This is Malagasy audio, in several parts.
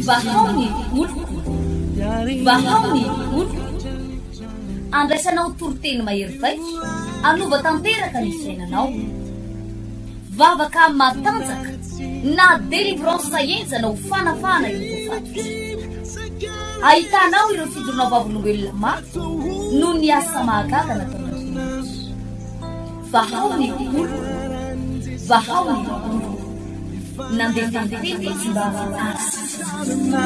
Vahao ny oloko, vahao ny oloko. Andraisanao toriteny mahery vaika, hanova tanteraka ny fiainanao. Vavaka matanjaka na délivrance henjana ho fanafahana ireo voafatotra. Ahitanao ireo fijoroana vavolombelona mafy noho ny asa mahagaga nataon'Andriamanitra. Vahao ny oloko, vahao ny oloko. Nandefa ny teny izy mba hahasitrana.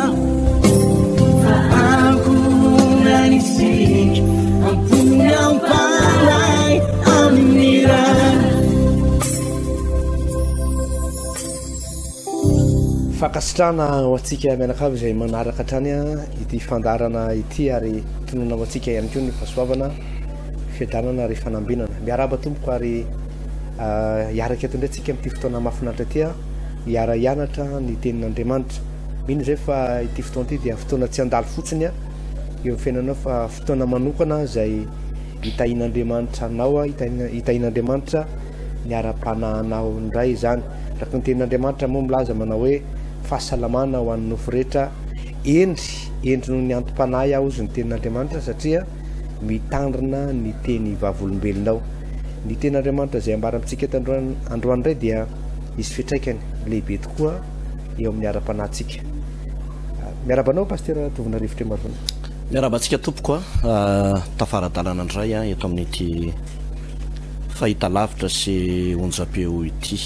Fankasitrahana ho antsika mianakavy izay manaraka hatrany ity fandaharana ity ary tononina ho antsika ihany koa ny fahasoavana, fiadanana ary fanambinana. Miarahaba tompoko ary hiaraka eto indray tsika amin'ity fotoana mahafinaritra ity hiara-hianatra ny tenin'Andriamanitra. Mino izay fa ity fotoana ity dia fotoana tsy handalo fotsiny eo amin'ny fiainanao fa fotoana manokana izay hitahian'Andriamanitra anao, hitahian'Andriamanitra ny ara-panahinao indray izany. Araka ny tenin'Andriamanitra moa milaza manao hoe fahasalamana ho an'ny nofo rehetra, endry, endry noho ny antom-panahy aho hozy ny tenin'Andriamanitra satria mitandrina ny teny vavolombelonao. Ny tenin'Andriamanitra izay ambara amintsika eto androany androany indray dia hisy fiantraikany lehibe tokoa eo amin'ny ara-panahintsika. Miarahaba anao Pasitera Tovonarivo Tremarivony. Miarahaba antsika tompoko a, tafara-dalana indray eto amin'ity fahitalavitra sy onjam-peo ity.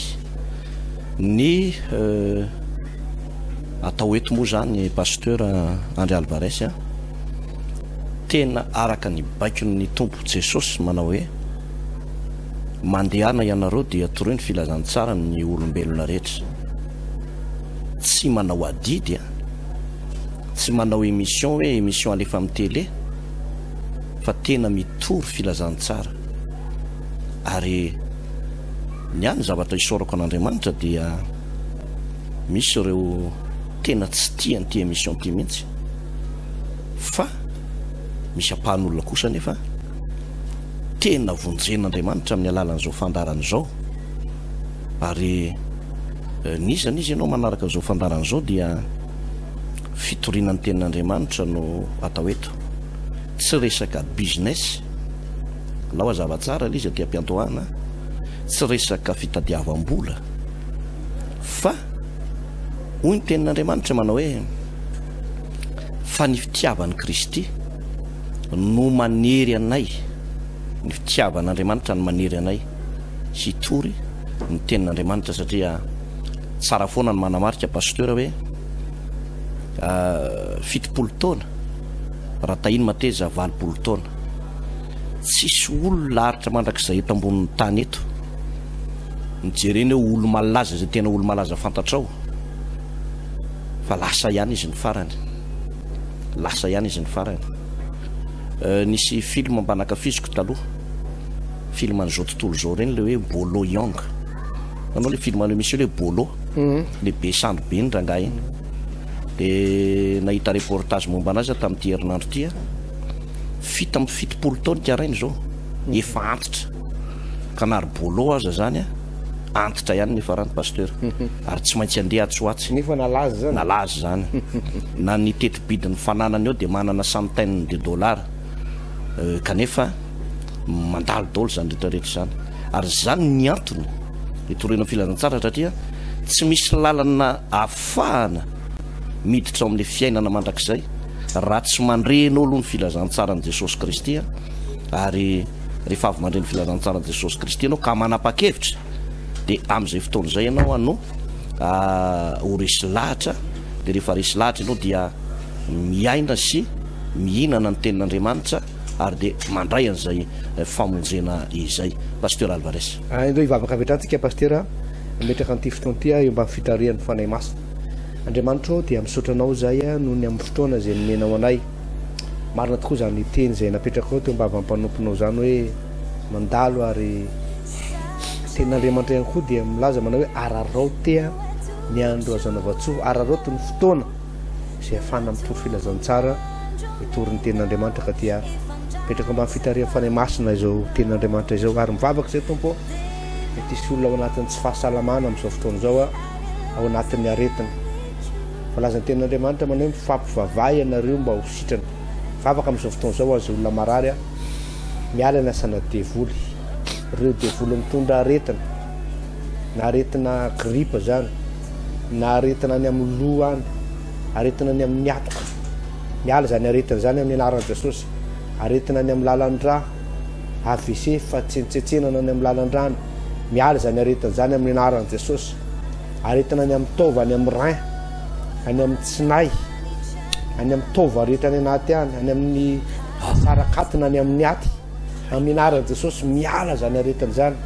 Ny atao eto moa izany Pasteur Andry Alvarez a, tena araka ny baikon'ny Tompo Jesosy manao hoe, Mandehana ianareo dia toroy ny filazantsara ny olombelona rehetra. Tsy manao adidy a, tsy manao émission hoe émission alefa amin'ny télé fa tena mitory filazantsara. Ary ny ahy ny zavatra isaorako an'Andriamanitra dia misy ireo tena tsy tia an'ity émission ity mihitsy fa misy ampahan'olona kosa anefa tena vonjen'Andriamanitra amin'ny alalan'izao fandaharana izao ary eh, n'iza n'iza ianao manaraka izao fandaharana izao dia fitoriana ny tenin'Andriamanitra no atao eto tsy resaka business alao hazava tsara ilay izy aty am-piandohana tsy resaka fitadiavam-bola fa hoy ny tenin'Andriamanitra manao hoe fa ny fitiavan'i Kristy no manery anay, ny fitiavan'Andriamanitra no manery anay hitory ny tenin'Andriamanitra satria tsara foana ny manamarika Pasteur hoe 70 taona raha tahiny mateza 80 taona tsisy olona aritra mandrakizay eto ambonin'ny tany eto mijerena eo olo-malaza izay tena olo-malaza fantatrao fa lasa ihany izy ny farany lasa ihany izy ny farany euh, nisy film mba nankafiziko taloha film an'izao tontolo izao ireny le hoe Bolo Young anao le film le misy le Bolo mhm. le be sandry be ny rangahy iny de nahita reportage momba anazy aho tamin'ity herinandro ity a 77 taona karainy izao mhm. efa antitra ka na ry Bolo aza zany a Antitra ihany nefa rany Pasteur ary tsy maintsy andeha atsy ho atsy. Nefa nalaza zany. Nalaza zany. Na ny teti-bidin'ny fananany eo dia manana centaine de dollars kanefa mandalo daholo izany rehetra rehetra izany. Ary izany ny antony itoriana filazantsara satria tsy misy lalana ahafahana miditra ao amin'ilay fiainana mandrakizay raha tsy mandre enao aloha ny filazantsaran'i Jesosy Kristy ary Rehefa avy mandre ny filazantsaran'i Jesosy Kristy ianao ka manapa-kevitra, dia amin'izay fotoana izay ianao no ho resy lahatra, dia rehefa resy lahatra ianao dia miaina sy mihinana ny tenin'Andriamanitra ary dia mandray an'izay famonjena izay. Pasteur Alvarez. Andao hivavaka avy hatrany tsika Pasteur, hametraka an'ity fotoana ity eo ambany fitarihan'ny Fanahy Masina. Andriamanitra ô, dia misaotra Anao izahay noho ny amin'ny fotoana izay nomenao anay. Marina tokoa izany teny izay napetrakao teo am-bavan'ny mpanomponao izany hoe mandalo ary tenin'Andriamanitra ihany koa dia milaza manao hoe araraoty ny andro azo anaovan-tsoa, araraoty ny fotoana izay ahafahana mitory filazantsara, mitory ny tenin'Andriamanitra ka dia apetraka ambany fitarihan'ny Fanahy Masina izao tenin'Andriamanitra izao ary mivavaka izay Tompo ô, mety hisy olona ao anatin'ny tsy fahasalamana amin'izao fotoana izao. ao anatin'ny aretina. Voalazan'ny tenin'Andriamanitra manao hoe mifampivavaha ianareo mba ho sitrana. Vavaka amin'izao fotoana izao ho an'izay olona marary a. Miala ny asana devoly. Ireo devoly mitondra aretina, na aretina grippe izany, na aretina any amin'ny loha any, aretina any amin'ny hatoka. Miala izany aretina izany amin'ny anaran'i Jesosy. Aretina any amin'ny lalan-drà, AVC, fahatsentsetsenana any amin'ny lalan-drà any. Miala izany aretina izany amin'ny anaran'i Jesosy. Aretina any amin'ny taova, any amin'ny rein, any amin'ny tsinay, any amin'ny taova rehetra any anaty any, any amin'ny sarakatina, any amin'ny aty. Amin'ny anaran'i Jesosy, miala izany aretina izany.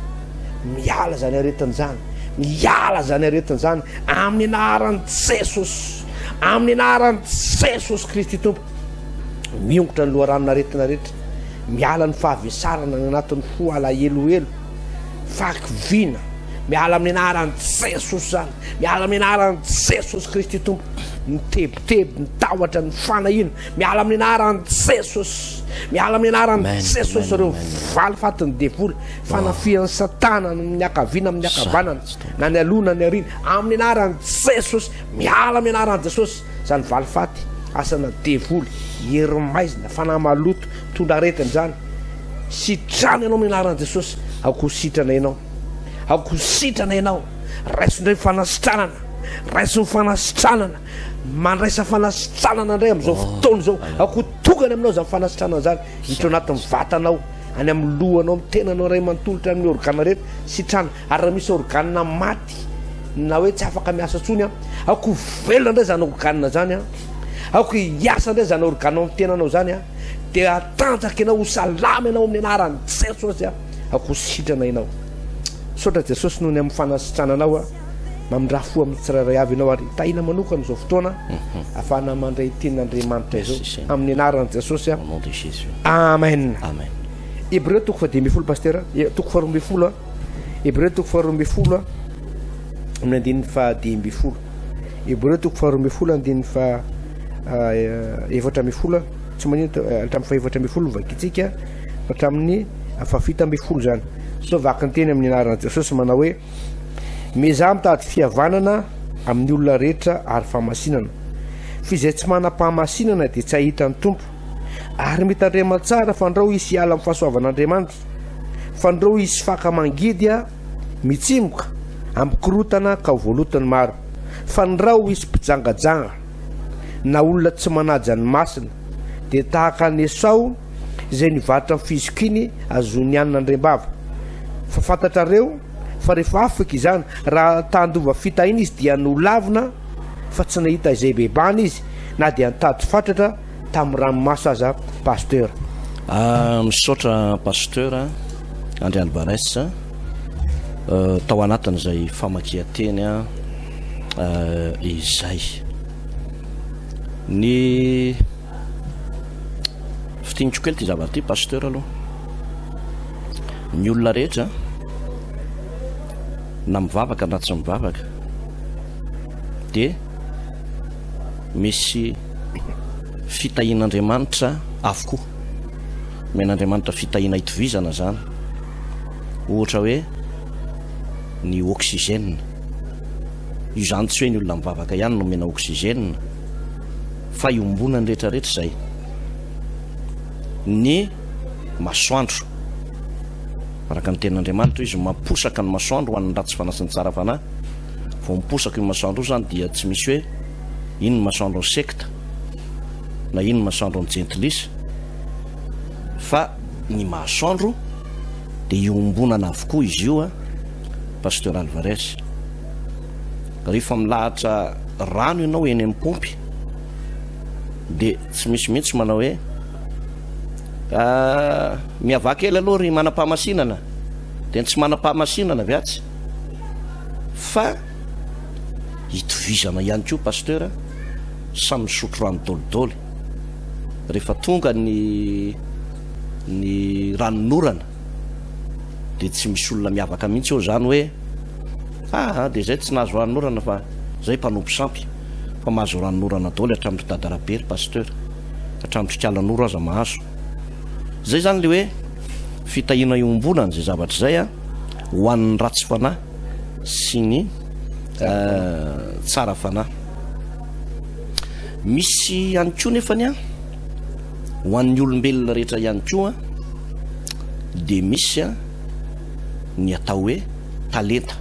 Miala izany aretina izany. Miala izany aretina izany. Amin'ny anaran'i Jesosy. Amin'ny anaran'i Jesosy Kristy Tompo. Miongotra ny loharanon'aretina rehetra. Miala ny fahavesarana any anatin'ny fo, alahelohelo, fahakiviana. Miala amin'ny anaran'i Jesosy izany. Miala amin'ny anaran'i Jesosy Kristy Tompo. Ny tebiteby, ny tahotra, ny fanahiana. Miala amin'ny anaran'i Jesosy. Miala amin'ny anaran'i Jesosy ireo valifatin'ny devoly, fanafihan'i Satana amin'ny ankaviana amin'ny ankavanana, na ny aloha na ny aoriana. Amin'ny anaran'i Jesosy, miala amin'ny anaran'i Jesosy izany valifaty, asana devoly, hery maizina, fanahy maloto, mitondra aretina izany. Sitrana ianao amin'ny anaran'i Jesosy. Aoka ho sitrana ianao. Aoka ho sitrana ianao. Raiso indray ny fanasitranana. Raiso ny fanasitranana. Mandraisa fanasitranana indray amin'izao oh, fotoana izao. Aoka ho tonga any aminao izany fanasitranana izany. Hiditra ao anatin'ny vatanao, any amin'ny lohanao, amin'ny tenanao iray manontolo, hatramin'ny organa rehetra. Sitrana. Ary raha misy organa maty na hoe tsy afaka miasa intsony, aoka ho velona indray izany organa izany. Aoka hiasa indray izany organa ao amin'ny tenanao izany. Dia hatanjaka ianao, ho salama ianao amin'ny anaran'i Jesosy. Aoka ho sitrana ianao. Misaotra Jesosy noho ny amin'ny fanasitrananao a. Mamindrà fo amin'ny tsirairay avy ianao ary tahina manokana izao fotoana mhm. afahana mandray tenin'Andriamanitra izao amin'ny anaran'i Jesosy a. Amen. Amen. Hebreo toko faha-15 pasteur, eh, toko faha-12 a. Hebreo toko faha-12 a. Amin'ny andininy faha-15. Hebreo toko faha-12 andininy faha eh, 14 tsy manino eh, hatramin'ny faha-14 no vakintsika hatramin'ny faha-17 izany. Sao vaky ny teny amin'ny anaran'i Jesosy manao hoe Miezaha mitady fihavanana amin'ny olona rehetra ary fahamasinana. Fa izay tsy manam-pahamasinana dia tsy hahita ny Tompo. Ary mitandrema tsara fandrao hisy hiala amin'ny fahasoavan'Andriamanitra. Fandrao hisy faka mangidy mitsimoka amin'ny korontana ka ho voaloto ny maro. Fandrao hisy mpijangajanga na olona tsy manaja ny masina dia tahaka an'i Esao izay nivarotra ny fizokiany azony hanina andriambava. Fa fantatrareo fa rehefa afaka izany, raha ta handova fitahiana izy dia nolavina fa tsy nahita izay bebahana izy na dia nitady fatratra tamin'ny ranomaso aza Pasteur. Ah, misaotra Pasteur André Alvarez eh, tao anatin'izay famakian-teny eh, izay. Ny Fintiniko kely ity zavatra ity Pasteur aloha. Ny olona rehetra na mivavaka na tsy mivavaka dia misy fitahian'Andriamanitra avokoa. Omen'Andriamanitra fitahiana itovizana izany. Ohatra hoe ny oxygène. Io izany tsy hoe ny olona mivavaka ihany no omena oxygène. Fa iombonan'ny rehetra rehetra izay. Ny masoandro. Araka ny tenin'Andriamanitra izy mamposaka ny masoandro ho an'ny ratsy fanahy sy ny tsara fanahy. Vao miposaka io masoandro io izany dia tsy misy hoe iny ny masoandron'ny sekta na iny ny masoandron'ny jentilisa fa ny masoandro dia iombonana avokoa izy io a Pasteur Alvarez. Rehefa milahatra rano ianao eny amin'ny paompy dia tsy misy mihitsy manao hoe ah, miavaha kely aloha ry manam-pahamasinana dia ny tsy manam-pahamasinana avy atsy fa itovizana ihany koa pasteur samy misotro rano dolidoly rehefa tonga ny ny ranonorana dia tsy misy olona miavaka mihitsy eo izany hoe Aa dia zay tsy nahazo ranonorana fa zay mpanompo sampy fa mahazo ranonorana daholo hatramin-dry Dada Rabe ry Pasteur, hatramin-dry Kalanoro aza mahazo. Zay zany le hoe fitahiana iombonana zay zavatra zay a ho an'ny ratsy fanahy sy ny Tsara fanahy. Misy ihany koa nefany an, ho an'ny olombelona rehetra ihany koa dia misy an ny atao hoe talenta.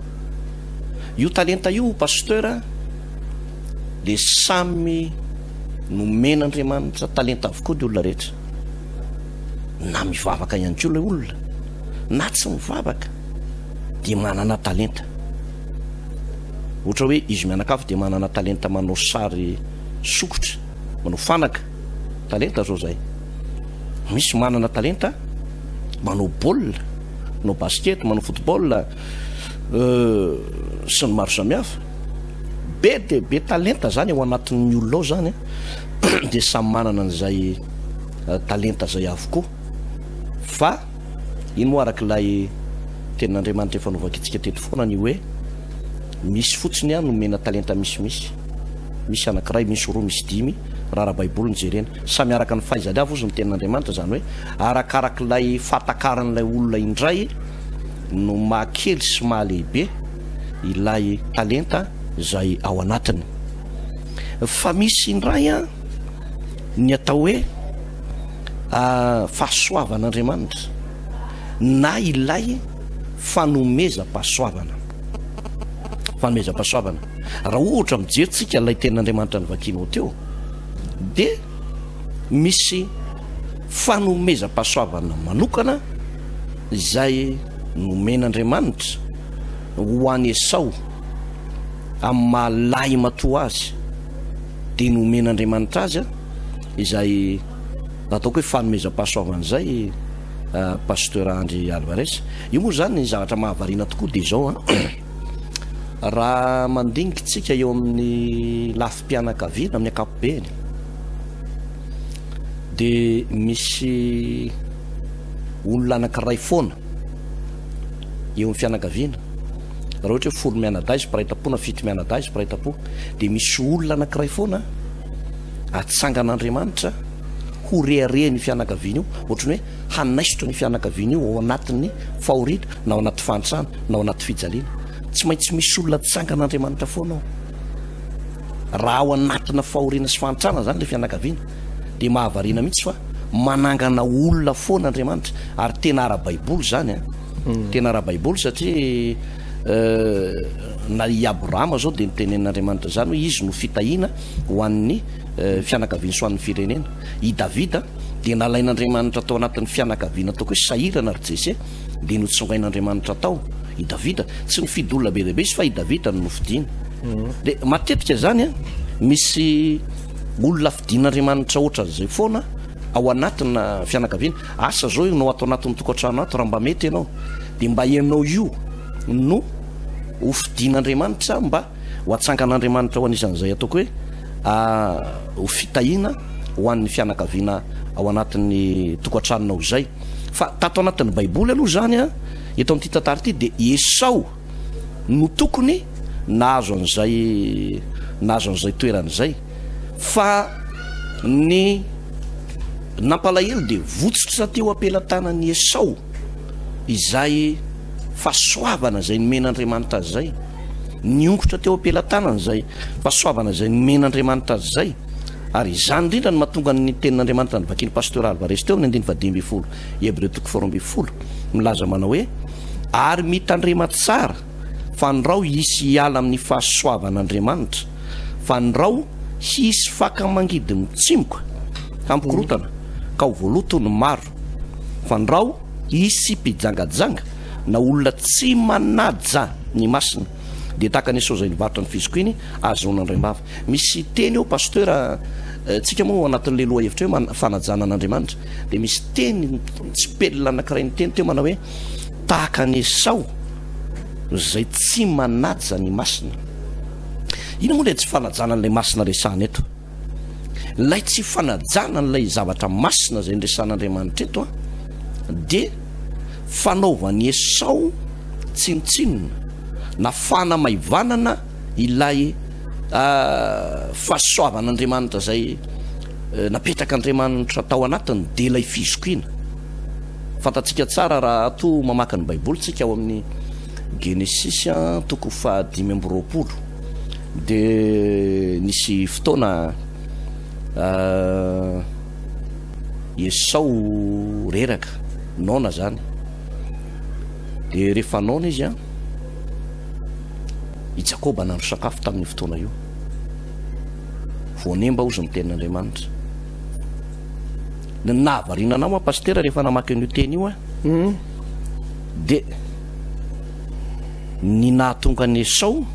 Io talenta io Pasteur dia samy nomen'Andriamanitra talenta avokoa ny olona rehetra. Na mivavaka ihany koa ilay olona na tsy mivavaka dia manana talenta. Ohatra hoe izy mianakavy dia manana talenta manao sary sokitra, manao fanaka, talenta zao zay. Misy manana talenta manao baolina, manao basket, manao football sy ny maro samihafa. Be dia be talenta zany ao anatin'ny olona ao zany dia samy manana an'izay talenta zay avokoa. Fa iny moa araka ilay tenin'Andriamanitra efa novakintsika teto foana ny hoe misy fotsiny an nomena talenta misimisy. Misy anankiray, misy roa, misy dimy, raha ara-baiboly no jerena. Samy araka ny fahaizany avy hozy ny tenin'Andriamanitra, izany hoe arakarak'ilay fahatakaran'ilay olona indray no maha kely sy maha lehibe ilay talenta izay ao anatiny. Fa misy indray an ny atao hoe fahasoavan'Andriamanitra na ilay fanomezam-pahasoavana. Fanomezam-pahasoavana. Raha ohatra mijery tsika ilay tenin'Andriamanitra novakianao teo dia misy fanomezam-pahasoavana manokana izay nomen'Andriamanitra ho an'i Esao amin'ny maha lahimatoa azy dia nomen'Andriamanitra azy izay ataoko hoe fanomezam-pahasoavana izay Pasteur Andry Alvarez. Io moa izany ny zavatra mahavariana tokoa dia izao an, raha mandinika tsika eo amin'ny lafim-pianakaviana amin'ny ankapobeny dia misy olona anankiray foana eo amin'ny fianakaviana, raha ohatra hoe folo mianadahy izy mpiray tampo na fito mianadahy izy mpiray tampo dia misy olona anankiray foana atsangan'Andriamanitra ho reharehan'io fianakaviana io, ohatran'ny hoe hanaisotra an'io fianakaviana io ao anatin'ny fahoriana na ao anaty fahantrana na ao anaty fijaliana. Tsy maintsy misy olona atsangan'Andriamanitra foana ao. Raha ao anatina fahoriana sy fahantrana izany ilay fianakaviana dia mahavariana mihitsy fa manangana olona foana Andriamanitra ary tena ara-baiboly izany an. Tena ara-baiboly satria na i Abrahama izao dia nitenenin'Andriamanitra izany hoe izy no fitahiana ho an'ny fianakaviany sy ho an'ny firenena. I Davida dia nalain'Andriamanitra tao anatin'ny fianakaviana ataoko hoe sahirana ry Jese dia notsongain'Andriamanitra tao i Davida. Tsy nifidy olona be dia be izy fa i Davida no nofidiny. Dia matetika izany misy olona fidin'Andriamanitra ohatran'izay foana ao anatina fianakaviana. Asa izao ianao ato anatin'ny tokantrano ato raha mba mety ianao dia mba ianao io no ho fidin'Andriamanitra mba ho atsangan'Andriamanitra ho anisan'izay ataoko hoe ho fitahiana ho an'ny fianakaviana ao anatin'ny tokantranonao izay. Fa tato anatin'ny Baiboly aloha izany an, eto amin'ity tantara ity dia Esao no tokony nahazo an'izay nahazo an'izay toerana izay. Fa ny nampalahelo dia votsotra teo am-pelatanan'i Esao izay fahasoavana izay nomen'Andriamanitra azy izay. Niongotra teo am-pelatanany izay fahasoavana izay nomen'Andriamanitra azy izay. Ary izany indrindra no mahatonga ny tenin'Andriamanitra novakian'i Pasteur Alvarez teo amin'ny andininy faha-15, Hebreo toko faha-12, milaza manao hoe, Ary mitandrema tsara, fandrao hisy hiala amin'ny fahasoavan'Andriamanitra, fandrao hisy faka mangidy mitsimoka hampikorontana, ka ho voaloto ny maro, fandrao hisy mpijangajanga na olona tsy manaja ny masina, dia tahaka an'i Esao izay nivarotra ny fizokiany ahazoana andraimbava. Misy teny eo Pasteur a, tsika moa ao anatin'ilay lohahevitra hoe fanajana an'Andriamanitra, dia misy teny tsipelina anankiray niteny teo manao hoe tahaka an'i Esao izay tsy manaja ny masina. Inona moa ilay tsy fanajana an'ilay masina resahana eto? Ilay tsy fanajana an'ilay zavatra masina izay niresahan'Andriamanitra eto an, dia fanaovan'i Esao tsinontsinona na fanamaivanana ilay fahasoavan'Andriamanitra izay napetrak'Andriamanitra tao anatiny dia ilay fizokiana. Fantatsika tsara raha toa mamaky ny Baiboly tsika ao amin'ny Genesisy toko fahadimy amby roapolo. De nisy fotoana Esao reraka, noana zany. De rehefa noana izy an, i Jakoba nandro sakafo tamin'io fotoana io. Voanemba hozy ny tenin'Andriamanitra. Ny nahavariana anao aho pasitera rehefa namaky an'io teny io aho, de ny nahatonga an'i Esao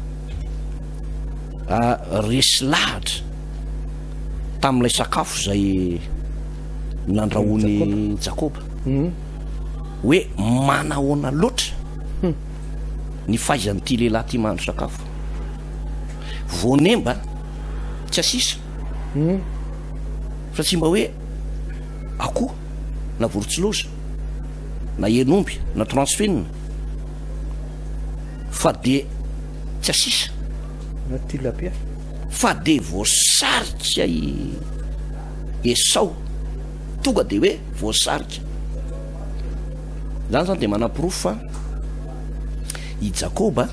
resy lahatra tamin'ilay sakafo izay nandrahoan'i Jakoba hoe manahoana loatra ny fahaizan'ity lehilahy ity mahandro sakafo. Voanemba tsy asisa fa tsy mba hoe akoho na vorontsiloza na hen'omby na transfine fa dia tsy asisa na tilapia fa dia voasarika i Esao tonga dia hoe voasarika zany zany dia manaporofo fa i Jakoba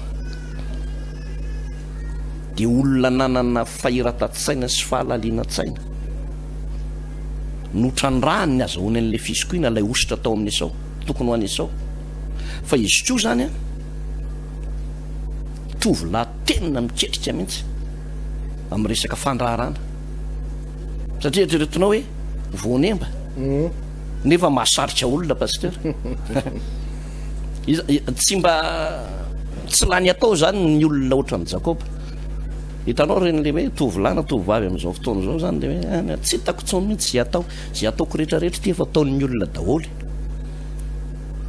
dia olona nanana fahiratan-tsaina sy fahalalinan-tsaina. Notrandrahany ny azahoany an'ilay fizokiana, ilay hosotra tao amin'i Esao, tokony ho an'i Esao. Fa izy koa izany an, tovolahy tena miketrika mihitsy amin'ny resaka fandraharana. Satria eritreretinao hoe voanemba, nefa mahasarika olona pasteur. Tsy mba tsy lany atao zany ny olona ohatran'i Jakoba. Hitanao ireny le hoe tovolahy na tovovavy amin'izao fotoana izao zany le hoe ah, tsy hitako intsony mihitsy izay atao, izay ataoko rehetra rehetra ity efa ataon'ny olona daholo.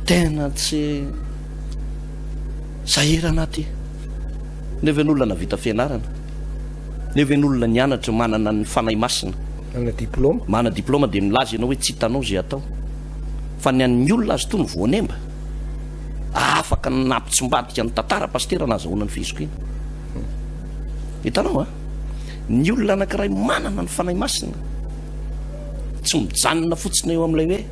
Tena tsy sahirana aty. Nefa ny olona navita fianarana. Nefa ny olona nianatra manana ny fanahy masina. Manana diplôme. Manana diplôme dia milaza ianao hoe tsy hitanao izay atao. Fa ny an'ny olona azy toa ny voanemba. Afaka nampitsimbadika ny tantara pasitera nahazahoana ny fizokiana. Hitanao a? Ny olona anankiray manana ny Fanahy Masina tsy mijanona fotsiny eo amin'ilay hoe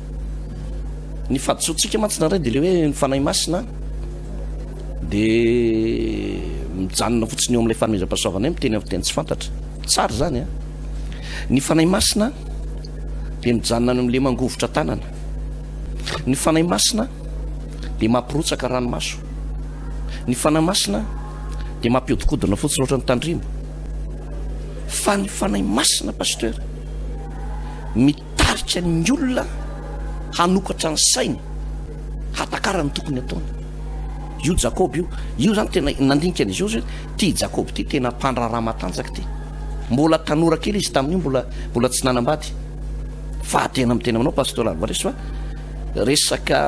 ny fahadisoantsika mantsy indraindray dia ilay hoe ny Fanahy Masina dia mijanona fotsiny eo amin'ilay fanomezam-pahasoavana hoe miteny amin'ny teny tsy fantatra. Tsara izany a. Ny Fanahy Masina dia mijanona any amin'ilay mangovitra tanana. Ny Fanahy Masina dia mampirotsaka ranomaso. Ny Fanahy Masina dia mampiodikodina fotsiny ohatran'ny tandrimo. Fa ny Fanahy Masina Pasteur mitarika ny olona hanokatra ny sainy hatakara ny tokony ataony. Io Jakoba io, io zany tena nandinika an'izy io zany, ty Jakoba ty tena mpandraharaha matanjaka ty. Mbola tanora kely izy tamin'io mbola mbola tsy nanambady. Fa tena miteny aminao Pasteur Alvarez fa resaka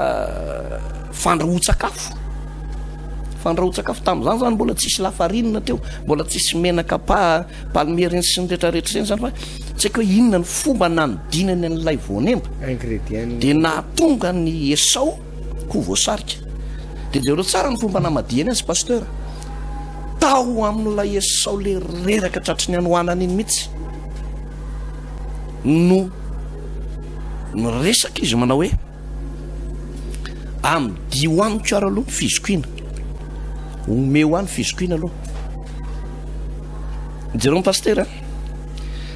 fandrahoan-tsakafo fandrahoan-tsakafo tamin'izany zany mbola tsisy lafarinina teo, mbola tsisy menaka pa palmier reny sy ny rehetrarehetra ireny zany fa tsy haiko hoe inona ny fomba nanodinany an'ilay voanemba ingrédient dia nahatonga ny Esao ho voasarika. Dia jereo tsara ny fomba namadihany azy Pasteur. Tao amin'ilay Esao le reraka tratry ny hanoanana iny mihitsy no niresaka izy manao hoe amidio amiko ary aloha ny fizokiana, omeo ahy ny fizokiana aloha. Jereo ny pasitera,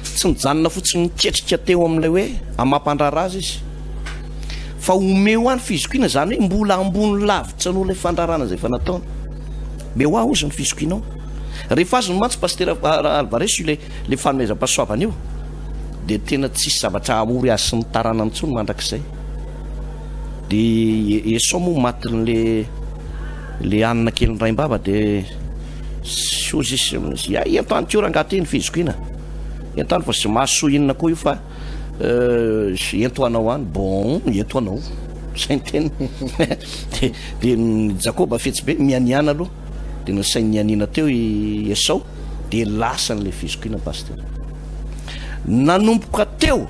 tsy nijanona fotsiny niketrika teo amin'ilay hoe amam-pandraharaha azy izy, fa omeo ahy ny fizokiana, izany hoe mbola ambony lavitra noho ilay fandraharahana izay efa nataony. Omeo ahy hozy ny fizokianao. Rehefa azony mantsy pasitera Alvarez io ilay fanomezam-pahasoavana io, dia tena tsisy zavatra hamory azy sy ny taranany intsony mandrakizay. Dia Esao moa matin'le le hanina kelin'ny raimbava dia sozy izy ya ento any koa rangahy ty ny fizokiana. Ento any fa tsy mahasoa inona koa io fa ento anao any. Bon, ento anao. Zay ny teniny. Dia dia Jakoba fetsy be mianiana aloha. Dia nasainy nianiana teo i Esao dia lasany ilay fizokiana pasitera. Nanomboka teo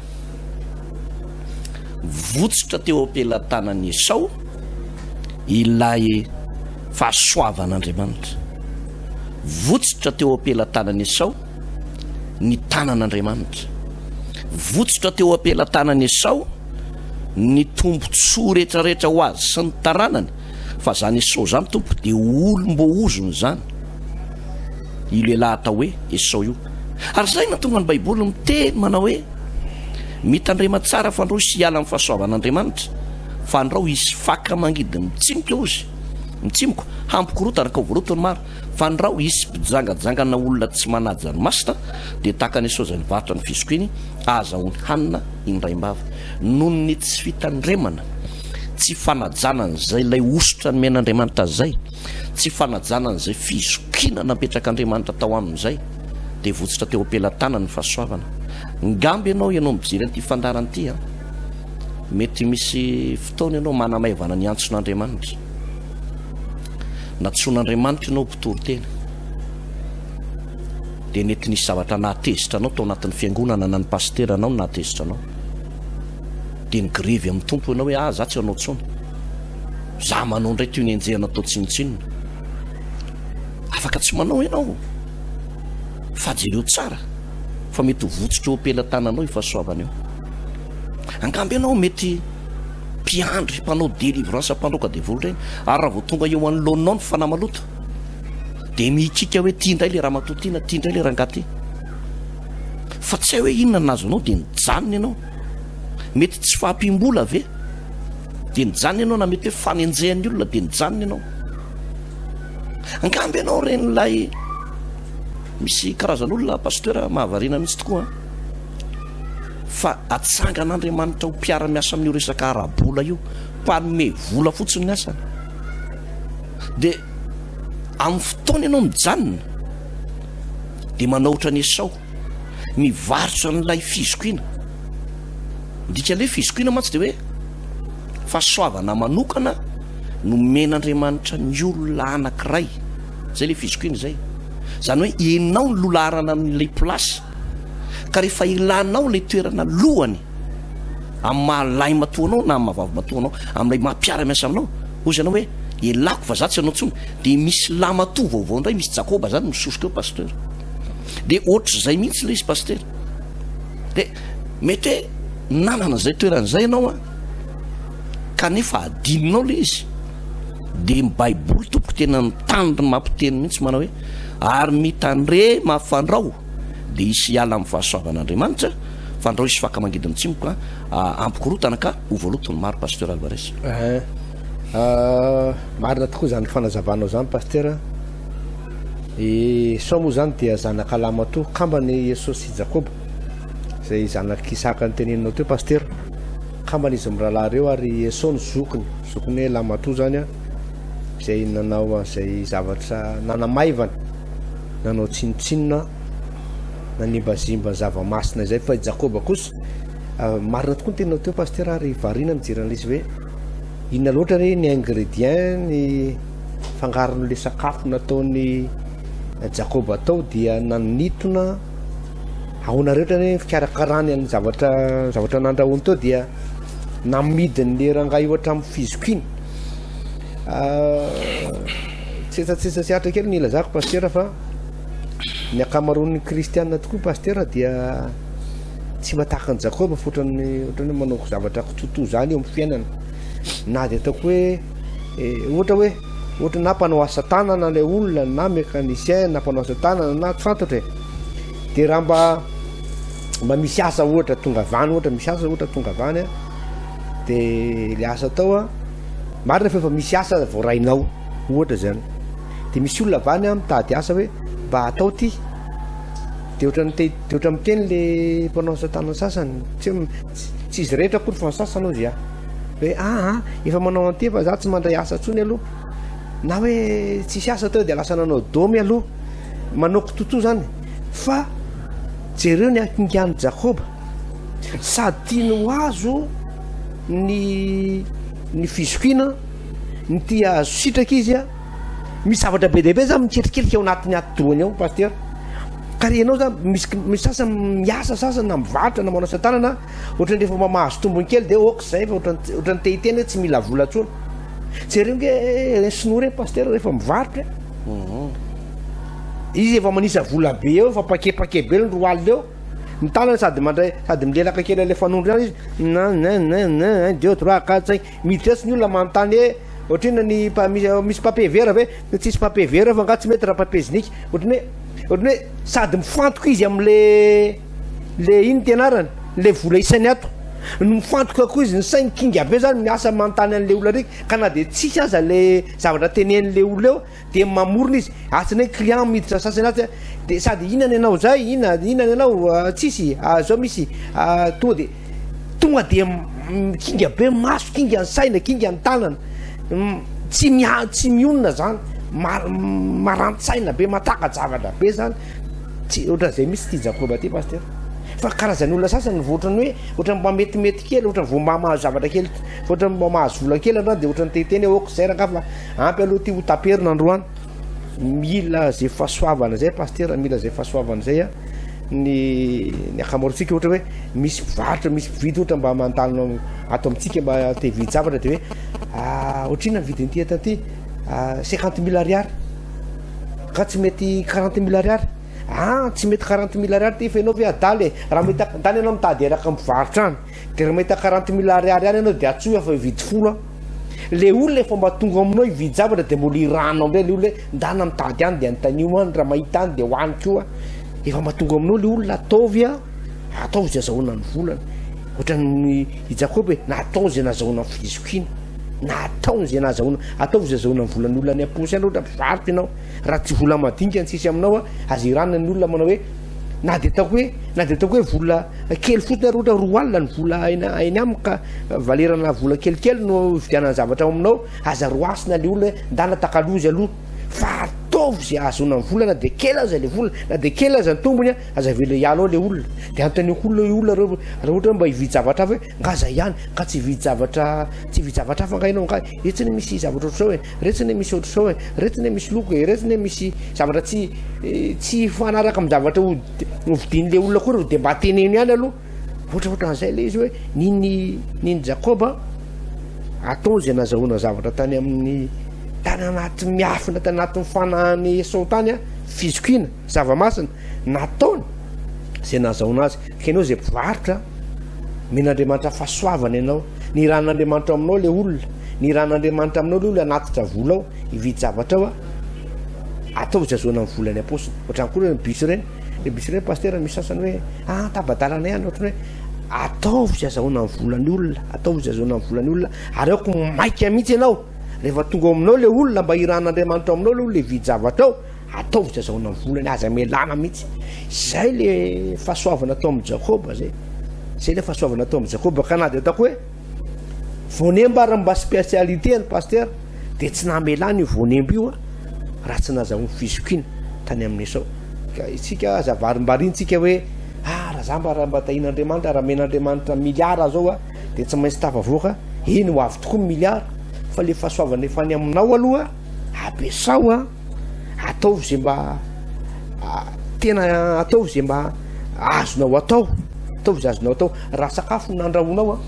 votsotra teo am-pelatanan'i Esao ilay fahasoavan'Andriamanitra. Votsotra teo am-pelatanan'i Esao ny tanan'Andriamanitra. Votsotra teo am-pelatanan'i Esao ny tombontsoa rehetrarehetra ho azy sy ny taranany. Fa zany Esao zany tompoko dia olom-boahozona zany. Io lehilahy atao hoe Esao io. Ary izay no nahatonga ny Baiboly miteny manao hoe, Mitandrema tsara fandrao hisy hiala amin'ny fahasoavan'Andriamanitra, fandrao hisy faka mangidy mitsimoka hozy, mitsimoka, hampikorontana ka ho voaloto ny maro, fandrao hisy mpijangajangana olona tsy manaja ny masina, dia tahaka an'i Esao izay nivarotra ny fizokiany, ahazahoany hanina indraim-bava. Noho ny tsy fitandremana, tsy fanajana an'izay ilay hosotra nomen'Andriamanitra azy izay, Tsy fanajana an'izay fizokiana napetrak'Andriamanitra tao aminy izay dia votsotra teo am-pelatanany ny fahasoavana. Ngamba ianao, ianao mijery an'ity fandaharana ity an, mety misy fotoana ianao manamaivana ny antson'Andriamanitra. Nantsoin'Andriamanitra ianao mpitory teny. Dia nety nisy zavatra nahatezitra anao tao anatin'ny fiangonana na ny pasitera anao no nahatezitra anao. Dia nigrevy amin'ny Tompo ianao hoe ah za tsy hanao intsony. Za manao indray toy ny enjehina atao tsinontsinona. Afaka tsy manao ianao fa jereo tsara fa mety ho votsotra eo am-pelatananao io fahasoavana io. Angamba ianao mety mpiandry, mpanao délivrance, mpandroaka devoly ireny, ary raha vao tonga eo anoloanao ny fanahy maloto dia mihikika hoe ty indray le ramatoa ty na ty indray le rangahy ty. Fa tsy hay hoe inona no nahazo anao dia nijanona ianao. Mety tsy fahampiam-bola ve? Dia nijanona ianao na mety hoe fanenjehan'ny olona dia nijanona ianao. Angamba ianao ren'ilay misy karazan'olona pasteur mahavariana mihitsy tokoa an. Fa atsangan'Andriamanitra ho mpiara-miasa amin'io resaka ara-bola io, mpanome vola fotsiny ny asany. Dia amin'ny fotoana ianao mijanona dia manao ohatran'i Esao, mivarotra an'ilay fizokiana. Ny dikan'ilay hoe fizokiana mantsy dia hoe fahasoavana manokana nomen'Andriamanitra ny olona anankiray. Izay ilay fizokiana izay. Izany hoe ianao no loha-laharana amin'ilay place. Ka rehefa ilanao ilay toerana lohany amin'ny maha lahimatoa anao na amin'ny maha vavimatoa anao, amin'ilay maha mpiara-miasa aminao, hoy izy anao hoe elako fa za tsy hanao intsony, dia misy lamatoa vaovao indray, misy Jakoba zany misosoka eo pasteur. Dia ohatr'izay mihitsy ilay izy pasteur. Dia mety hoe nanana izay toerana izay ianao an, kanefa adinonao ilay izy. Dia ny Baiboly tompoko tena mitandrina mampiteny mihitsy manao hoe ary mitandrema fandrao dia hisy hiala amin'ny fahasoavan'Andriamanitra, fandrao hisy faka mangidy mitsimoka hampikorontana ka ho voaloto ny maro Pasteur Alvarez. Eh, marina tokoa izany fanazavanao izany Pasteur a. I Esao moa izany dia zanaka lahimatoa, kambana i Esao sy Jakoba, izay zanak'i Isaka noteneninao teo Pasitera. Kambana izy mirahalahy ireo ary i Esao no zokiny, zokiny hoe lahimatoa izany an, izay nanao an'izay zavatra nanamaivana, nanao tsinontsinona, nanimbazimba ny zava-masina izay. Fa i Jakoba kosa, marina tokoa ny teninao teo Pasitera ary variana mijery an'ilay izy hoe inona loatra re ny ingrédient, ny fangaron'ilay sakafo nataon'i Jakoba tao dia nanintona ahoana rehetra ny fikarakarany ny zavatra zavatra nandrahoany teo dia namidin'le rangahy io hatramin'ny fizokiany. Ah, tsetsatsetsa tsy aritra kely ny ilazako pasitera fa ny ankamaroan'ny kristianina tokoa pasitera dia tsy mba tahaka an'i Jakoba fa ohatran'ny ohatran'ny hoe manao zavatra kitotoa zany eo amin'ny fiainana na dia ataoko hoe Eh, ohatra hoe, ohatra na mpanao asa tanana ilay olona na mécanicien na mpanao asa tanana na tsy fantatra e. Dia raha mba mba misy asa ohatra tonga avy any ohatra misy asa ohatra tonga avy any a, dia ilay asa atao a, marina fa efa misy asa voarainao ohatra izany. Dia misy olona avy any a mitady asa hoe mba atao ty. Dia ohatran'ny te dia ohatra miteny le mpanao asa tanana sasany, tsy tsy izy rehetra akory fa ny sasany hozy a. Hoe aa efa manao an'ity fa za tsy mandray asa intsony aloha, na hoe tsisy asa teo dia lasa nanao domy aloha, manao kitotoa zany. Fa jereo ny hakingan'i Jakoba, sady tiany ho azo ny ny fizokiana, ny tia azo sitraka izy a, misy zavatra be dia be zany miketriketrika ao anatin'ny atidohany ao pasitera, ka re ianao zany misy misy sasany miasa sasany na mivarotra na manao asa tanana, Ohatran'ny rehefa mba mahazo tombony kely dia ok zay fa ohatran'ny ohatran'ny te hiteny hoe tsy mila vola intsony. Jereo nge ireny sinoa ireny pasitera rehefa mivarotra e. Mhm. Izy efa manisa vola be eo, efa paquet paquet be ny 20 eo. Ny tanany sady mandray sady milelaka kely an'ilay fanondro ihany izy. Na na na na un deux trois quatre cinq. Miditra etsy ny olona manontany hoe ohatrinona ny misy papier vert ve? Tsisy papier vert fa angaha tsy mety raha papier zinika. Ohatran'ny hoe. Ohatran'ny hoe sady mifantoka izy amin'le le ino ty anarany, le vola isany ato, no mifantoka koa izy, ny sainy kinga be zany miasa manontany an'le olona ary, ka na de tsisy aza le zavatra tenenin'le olona eo de mamorona izy, atsy ndray client miditra sasany atsy de sady inona ny anao zay, inona inona ny anao, tsisy, zao misy, tonga de tonga de kinga be maso, kinga ny saina, kinga ny tanana, tsy mia- tsy mionona zany, maran-tsaina be, mataka-javatra be zany, tsy ohatran'izay mihitsy ity Jakoba ity pasitera, fa karazan'ny olona sasany vao ohatran'ny hoe ohatran'ny mba metimety kely, ohatran'ny vao mba mahazo zavatra kely, vao ohatran'ny mba mahazo vola kely androany de ohatran'ny te hiteny hoe ok zay rangaha fa ampy aloha ity ho taperina androany. Mila zay fahasoavana zay pasitera, mila zay fahasoavana zay a. Ny ny ankamaroantsika ohatra hoe misy mpivarotra, misy mpividy ohatra mba mandalo ato amintsika mba te hividy zavatra de hoe ohatrinona ny vidin'ity entana ity? 50 000 ariary. Ka tsy mety 40 000 ariary? Ah, tsy mety 40 000 ariary ity fa ianao ve adala e? Raha mahita, ndany ianao mitady hiaraka amin'ny mpivarotra any. De raha mahita 40 000 ariary any ianao de antsoy aho fa hividy folo aho. Le olona efa mba tonga aminao hividy zavatra de mbola irahanao indray le olona hoe ndana mitady any de anontanio any, raha mahita any de ho any koa. Efa mba tonga aminao le olona, ataovy a, ataovy izay azahoana ny volana. Ohatran'ny i Jakoba e, nataony izay nazahoana ny fizokiana. Nataony izay nazahoana, ataovy izay azahoana ny volan'ny olona any am-paosy any ohatra mpivarotra ianao. Raha tsy vola madinika ny tsisy aminao a, aza iranana ny olona manao hoe na de ataoko hoe, na de ataoko hoe vola kely fotsiny ary ohatra 20 ny vola eny amiko ka valerana vola kelikely no ividianana zavatra ao aminao, aza roasina le olona hoe ndana takalozy aloha fa ataovy izay ahazoana ny vola na de kely aza le vola, na de kely aza ny tombony a, aza avela hiala ao le olona. De anontanio koa le olona reo raha ohatra hoe mba hividy zavatra hafa hoe nga zay ihany, nga tsy hividy zavatra, tsy hividy zavatra hafa nga ianao, nga etsy anie misy zavatra ohatr'izao e, retsy anie misy ohatr'izao e, retsy anie misy loko e, retsy anie misy zavatra tsy tsy hifanaraka amin'ny zavatra ho hovidian'le olona akory de mba teneno ihany aloha. Ohatrohatran'izay le izy hoe niny niny Jakoba atao izay nazahoana zavatra tany amin'ny tany anaty miafina tany anatin'ny fanahin'i Esao tany a, fizokiana, zava-masina nataony izay nazahoana azy. Ka ianao izay mpivarotra, omen'Andriamanitra fahasoavana ianao, niran'Andriamanitra aminao le olona, niran'Andriamanitra aminao le olona hanatitra vola ao, hividy zavatra ao a, ataovy izay azahoana ny vola any am-paosiny. Ohatrany koa ireny bus ireny, le bus ireny pasitera misy sasany hoe ah tapa-dalana ihany, ohatrany hoe ataovy izay azahoana ny volan'ny olona, ataovy izay azahoana ny volan'ny olona, ary aoka maika mihitsy ianao rehefa tonga ao aminao le olona mba hiran'Andriamanitra ao aminao le olona hividy zavatra ao, ataovy izay azahoana ny volany, aza melana mihitsy. Zay le fahasoavana atao amin'i Jakoba zay, zay le fahasoavana atao amin'i Jakoba, ka na dia ataoko hoe voanemba ary mba spécialité ny pasteur dia tsy namelana io voanemba io raha tsy nazahoany fizokiana tany amin'i Esao. Ka isika aza varimbariantsika hoe ah raha za mba raha mba tahian'Andriamanitra, raha omen'Andriamanitra milliard zao a dia tsy maintsy tafavoaka, eny ho avy tokoa ny milliard, fa le fahasoavana efa any aminao aloha ampiasao a, ataovy izay mba tena ataovy izay mba azonao atao, ataovy izay azonao atao. Raha sakafo no nandrahoanao a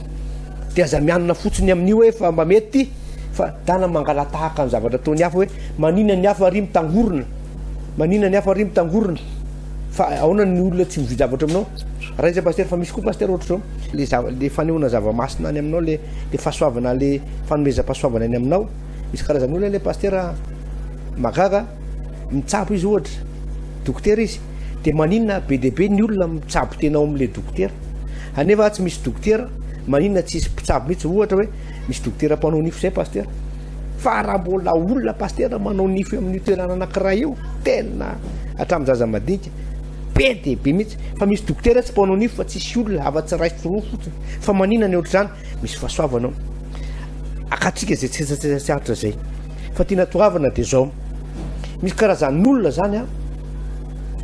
dia aza mianina fotsiny amin'io hoe fa mba mety ity, fa dana mangala-tahaka ny zavatra ataon'ny hafa hoe maninona ny hafa ary mitangorona, maninona ny hafa ary mitangorona, fa ahoana ny olona tsy mividy zavatra aminao? Raha iza pasitera, fa misy koa pasitera ohatr'izao, le zava-, le fanehoana zava-masina any aminao, le le fahasoavana, le fanomezam-pahasoavana any aminao, misy karazan'olona le pasitera mahagaga, mitsabo izy ohatra, dokotera izy, de maninona be dia be ny olona mitsabo tena ao amin'le dokotera, anefa tsy misy dokotera, maninona tsisy mpitsabo mihitsy, ohatra hoe misy dokotera mpanao nify zay pasitera, fa raha mbola olona pasitera manao nify amin'io toerana anankiray io, tena hatramin'ny zaza madinika, be dia be mihitsy, fa misy dokotera tsy mpanao nify fa tsisy olona afa-tsy iray sy roa fotsiny, fa maninona ny ohatr'izany, misy fahasoavana ao, akatsika izay tsetsatsetsa tsy aritra izay, fa tiana toavina dia zao, misy karazan'olona zany an,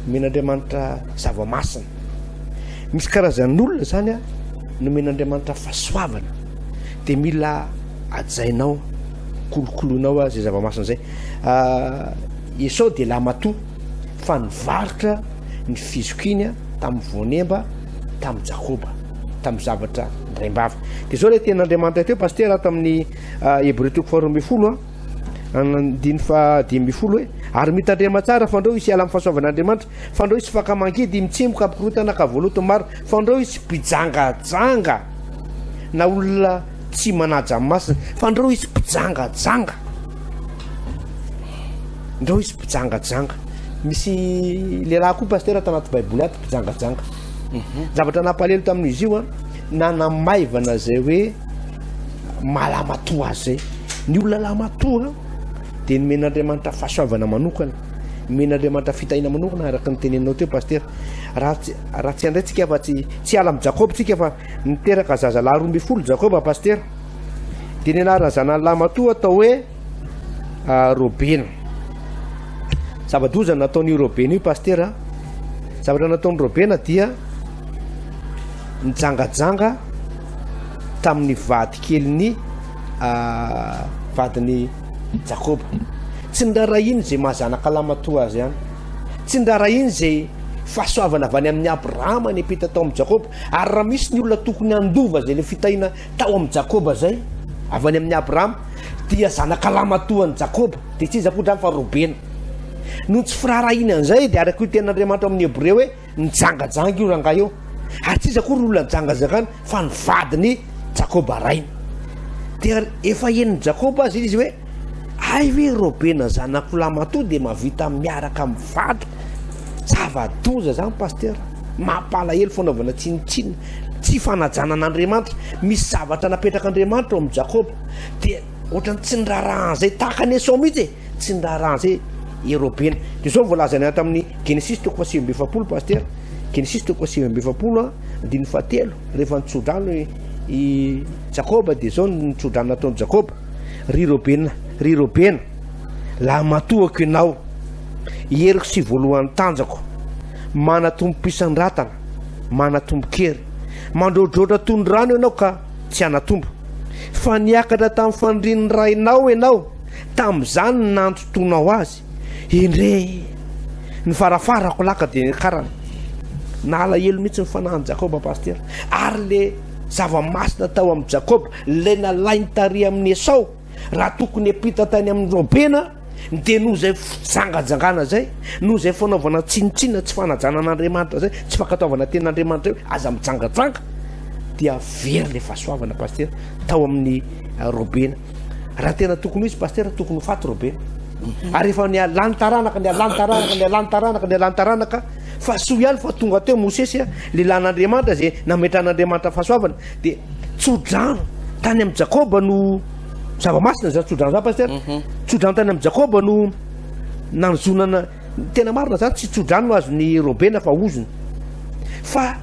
omen'Andriamanitra zava-masina, misy karazan'olona zany an, nomen'Andriamanitra fahasoavana, dia mila hajainao, kolokoloinao azy izay zava-masina izay. Esao dia lahimatoa fa nivarotra ny fizokiany tamin'ny voanemba tamin'i Jakoba, tamin'ny zavatra niraim-bava. Dia izao ilay tenin'Andriamanitra teo, Pasitera, ato amin'ny Hebreo toko faha-12, andininy faha-15 hoe, ary mitandrema tsara fandrao hisy hiala amin'ny fahasoavan'Andriamanitra, fandrao hisy faka-mangidy mitsimoka hampikorontana ka voaloto ny maro, fandrao hisy mpijangajanga na olona tsy manaja ny masina, fandrao hisy mpijangajanga, ndrao hisy mpijangajanga. Misy lehilahy koa pasteur tanaty baiboly ato mpijangajanga. Zavatra nampalelo tamin'izy io an, nanamaivana izay hoe malamatoa azy zay. Ny olona lamatoa dia nomen'Andriamanitra fahasoavana manokana, nomen'Andriamanitra fitahiana manokana araka ny teneninao teo pasteur. Raha tsy raha tsy handray tsika fa tsy tsy hiala amin'i Jakoba tsika fa niteraka zazalahy 12 Jakoba pasteur. Dia ny anaran'ny zanany lamatoa atao hoe Robena. Zava-doza nataon'io Robena io pasitera. Zavatra nataon'i Robena dia nijangajanga tamin'ny vady kelin'ny vadin'i Jakoba. Tsy niraharahiany izay maha zanaka lamatoa azy ihany. Tsy niraharahiany izay fahasoavana avy any amin'i Abrahama niampita tao amin'i Jakoba. Ary raha misy ny olona tokony handova izay ilay fitahiana tao amin'i Jakoba izay, avy any amin'i Abrahama, dia zanaka lamatoan'i Jakoba, dia tsy iza akory izany fa Robena. Noho ny tsy firaharahiany an'izay, dia araka io tenin'Andriamanitra ao amin'ny Hebreo hoe, nijangajanga io rangahy io. Ary tsy iza akory ny olona nijangajangany fa ny vadin'i Jakoba rainy. Dia efa henon'i Jakoba aza izy hoe, hay ve Robena zanako lamatoa dia mahavita miaraka amin'ny vadiko. Zava-doza izany Pasteur. Mampalahelo fanaovana tsinontsinona, tsy fanajana an'Andriamanitra. Misy zavatra napetrak'Andriamanitra ao amin'i Jakoba. Dia ohatran'ny tsy niraharaha an'izay tahaka an'i Esao mihitsy e. Tsy niraharaha an'izay i Robena. Dia izao voalazany ato amin'ny Genesisy toko faha-49 Pasteur. Genesisy toko faha-49 andininy fahatelo. Rehefa nitsodrano i Jakoba dia izao ny tsodrano nataon'i Jakoba. Ry Robena, ry Robena, lahimatoako ianao, heriko sy voalohan'ny tanjako, manatombo-pisandratana, manatombo-kery, mandroadroatra toy ny rano ianao ka tsy hanatombo. Fa niakatra tamin'ny fanirian'ny rainao ianao, tamin'izany no nantotoanao azy. Endrey! Ny farafarako laka dia niakarana. Nalahelo mihitsy ny fanahin'i Jakoba, Pasitera. Ary le zava-masina tao amin'i Jakoba, ilay nalainy tary amin'i Esao, raha tokony hiampita tany amin'i Robena, dia noho izay fijangajangana izay, noho izay fanaovana tsinontsinona, tsy fanajana an'Andriamanitra izay, tsy fankatoavana tenin'Andriamanitra hoe aza mijangajanga, dia very ilay fahasoavana, Pasitera, tao amin'i Robena. Raha tena tokony ho izy, Pasitera, tokony ho faty Robena. Ary efa nialany taranaka, nialany taranaka, nialany taranaka, nialany taranaka, fa soa ihany fa tonga teo Mosesy, lehilahin'Andriamanitra izay nametrahan'Andriamanitra fahasoavana, dia tsodrano tany amin'i Jakoba no zava-masina zany tsodrano zany pasteur mhm. tsodrano tany amin'i Jakoba no nanozonana tena marina zany tsy tsodrano no azon'i Robena fa ozona fa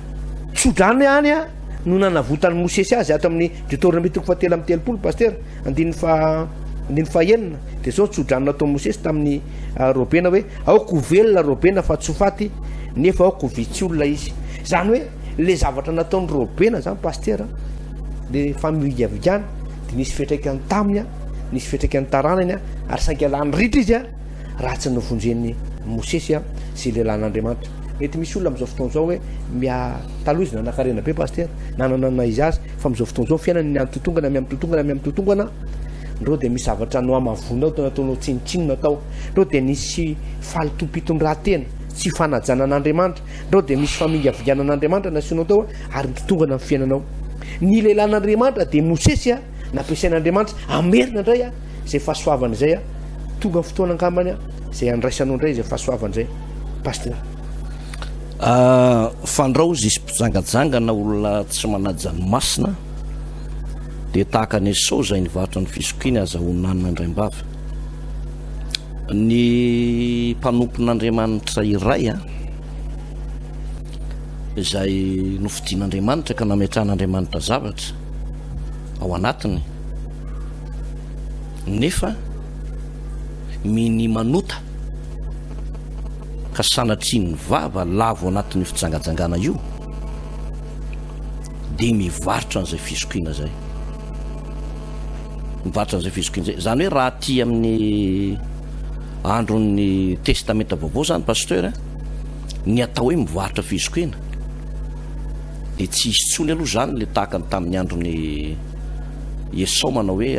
tsodrano ihany a no nanavotan'i Mosesy azy ato amin'ny Deutéronomie toko fahatelo amby telopolo pasteur andininy fa andininy fahenina dia zao tsodrano nataon'i Mosesy tamin'ny ah, Robena hoe aoka ho velona Robena fa tsy ho faty nefa aoka ho vitsy olona izy zany hoe Le zavatra nataon'i Robena zany pasitera le famigavikana de nisy fiantraikany taminy a, nisy fiantraikany taranany a, ary saika lany ritra izy a raha tsy novonjen'i Mosesy a sy lehilahin'Andriamanitra. Mety misy olona amin'izao fotoana izao hoe mia taloha izy nanankarena be pasitera, nanana ny naha izy azy, fa amin'izao fotoana izao fiainany miha-mitotongana, miha-mitotongana, miha-mitotongana, ndreo dia misy zavatra nohamavoinao tao nataonao tsinontsinona tao, ndreo dia nisy fahalotoam-pitondrantena, tsy fanajana an'Andriamanitra, Ndrao dia misy famingavinganan'Andriamanitra nasianao tao ary nitotongana ny fiainanao. Ny lehilahin'Andriamanitra dia Mosesy nampiasain'Andriamanitra hamerina indray izay fahasoavana izay. Tonga ny fotoana angambany izay handraisanao indray izay fahasoavana izay. Pasteur. Ah, fandrao izy mpijangajanga na olona tsy manaja ny masina dia tahaka ny Esao izay nivarotra ny fizokiany aza ho nanina indraimbava. Ny mpanompon'Andriamanitra iray a izay nofidin'Andriamanitra ka nametrahan'Andriamanitra zavatra ao anatiny nefa minia manota ka sanatria ny vava lavo anatin'io fijangajangana io dia mivarotra an'izay fizokiana izay. Mivarotra an'izay fizokiana izay. Izany hoe raha aty amin'ny andron'ny testamenta vaovao izany pasteur, ny atao hoe mivarotra fizokiana dia tsy hisy intsony aloha izany le tahaka ny tamin'ny andron'ny Esao manao hoe